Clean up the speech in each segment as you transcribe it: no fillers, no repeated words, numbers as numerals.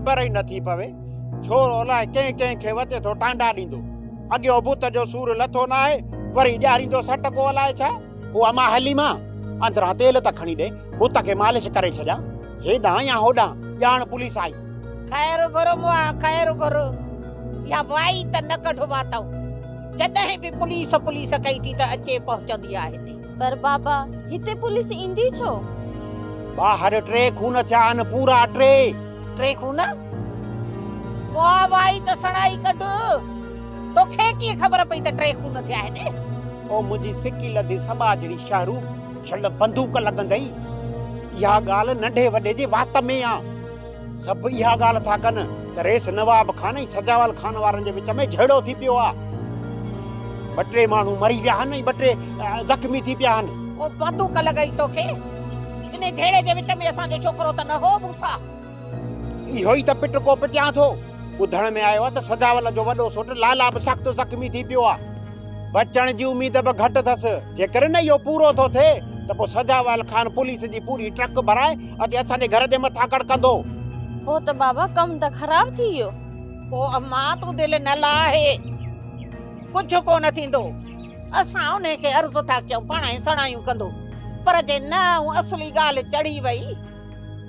خبر ئي نٿي پوي، ڇورو الائي ڪنهن ڪنهن کي وتي ٿو ٽانڊا ڏيندو. اڳيون بت جو سور لٿو ناهي، وري ڏياريندو سٽڪو الائي ڇا؟ او امان حليما، اندران تيل ته کڻي ڏي، بت کي مالش ڪري ڇڏيان. هيڏانهن يا هوڏانهن، ڄاڻ پوليس آئي. خير گهر مئا خير گهر، اها وائي ته نه ڪڍ واتئون. جڏهن به پوليس پوليس ڪئي ٿي ته اچي پهچندي آ هتي. پر بابا، هتي پوليس ايندي ڇو؟ ٻاهر ٽي خون ٿيا آهن، پورا ٽي. ٽي خون؟ مئا وائي ته سڻائي ڪڍ. توکي ڪيئن خبر پئي ته ٽي خون ٿيا آهن؟ او منهنجي سڪي لڌي سٻاجهڙي شهرو، شل بندوق لڳندئي. اها ڳالهه ننڍي وڏي جي وات ۾ آ. سڀ اها ڳالهه ٿا ڪن ته رئيس نواب خان ۽ سجاول خان وارن جي وچ ۾ جهيڙو ٿي پيو آ. ٻه ٽي ماڻهو مري ويا آهن ۽ ٻه ٽي زخمي ٿي پيا آهن. او بندوق لڳئي توکي. انهي جهيڙي جي وچ ۾ اسان جو ڇوڪرو ته نه هو موسيٰ. اهو ئي ته پٽڪو پٽيان ٿو. ٻڌڻ ۾ آيو آهي ته سجاول جو وڏو سوٽ لالا به سخت زخمي ٿي پيو آهي. بچڻ جي اميد به گهٽ اٿس. جيڪڏهن نه اهو پورو ٿو ٿئي ته پوء سجاول خان پوليس جي پوري ٽرڪ ڀرائي اچي اسان جي گهر جي مٿان ڪڙڪندو. پوء ته بابا ڪم ته خراب ٿي ويو. او امان تون دل نه لاهه. ڪجهه ڪونه ٿيندو. اسان انهي کي عرض ٿا ڪيون پاڻهي سڻايون ڪندو. پر جي نه اصلي ڳالهه چڙهي وئي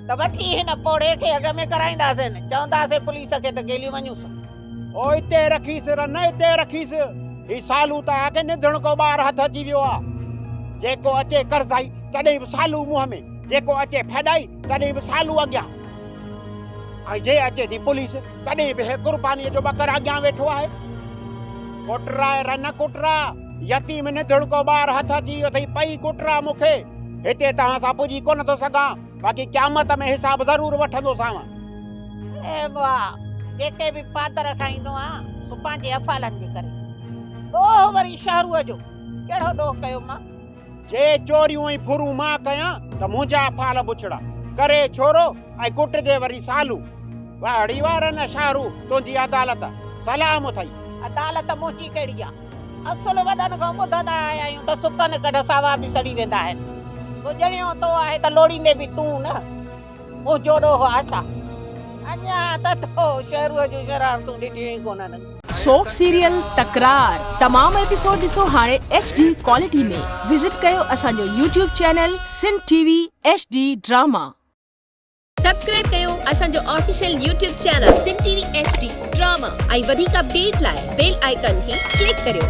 ته وٺي هن پوڙهي کي اڳ ۾ ڪرائينداسين. چونداسين پوليس کي ته گيليون وڃونس. او اتي رکيس رن اتي رکيس. هي سالو ته آ کي نڌڻڪو ٻار هٿ اچي ويو آ. جيڪو اچي قرضائي تڏهن به سالو منهن ۾، جيڪو اچي ڦڏائي تڏهن به سالو اڳيان. ۽ جي اچي ٿي پوليس تڏهن به هي قربانيء جو ٻڪر اڳيان ويٺو آهي. ڪٽراء رن ڪٽراء، يتيم نڌڻڪو ٻار هٿ اچي ويو اٿئي پئي ڪٽراء مون کي. هتي توهان سان پڄي ڪونه ٿو سگهان. باقي قيامت ۾ حساب ضرور وٺندوسانو. اي مئا، جيڪي به پادر کائيندو آن، سو پنهنجي افعالن جي ڪري. ڏوهه وري شهروء جو، ڪهڙو ڏوهه ڪيو مان؟ جي چوريون ۽ ڦرون مان ڪيان ته منهنجا افعال بڇڙا. ڪري ڇورو ۽ ڪٽجي وري سالو. واهه ڙي واهه رنه شهرو، تنهنجي عدالت. سلام اٿئي. عدالت منهنجي ڪهڙي آ؟ اصل وڏن کان ٻڌندا آيا آهيون ته سڪن ڪڍ ساوا به سڙي ويندا آهن. سو ڄڻيو تو آهي ته لوڙيندين به تون نه. منهنجو ڏوهه آ ڇا؟ اڃا ته تو شهروء جون شرارتون ڏٺيون ئي ڪونهن. سوپ سيريل تڪرار تمام ايپيسوڊ ڏسو هاڻي ايڇ ڊي ڪوالٽي ۾ وزٽ ڪيو اسان جو YouTube channel Sindh T V H D drama. Subscribe ڪيو اسان جو official YouTube channel Sindh T V H D drama ۽ وڌيڪ اپڊيٽ لاء بيل آئيڪان کي ڪلڪ ڪريو.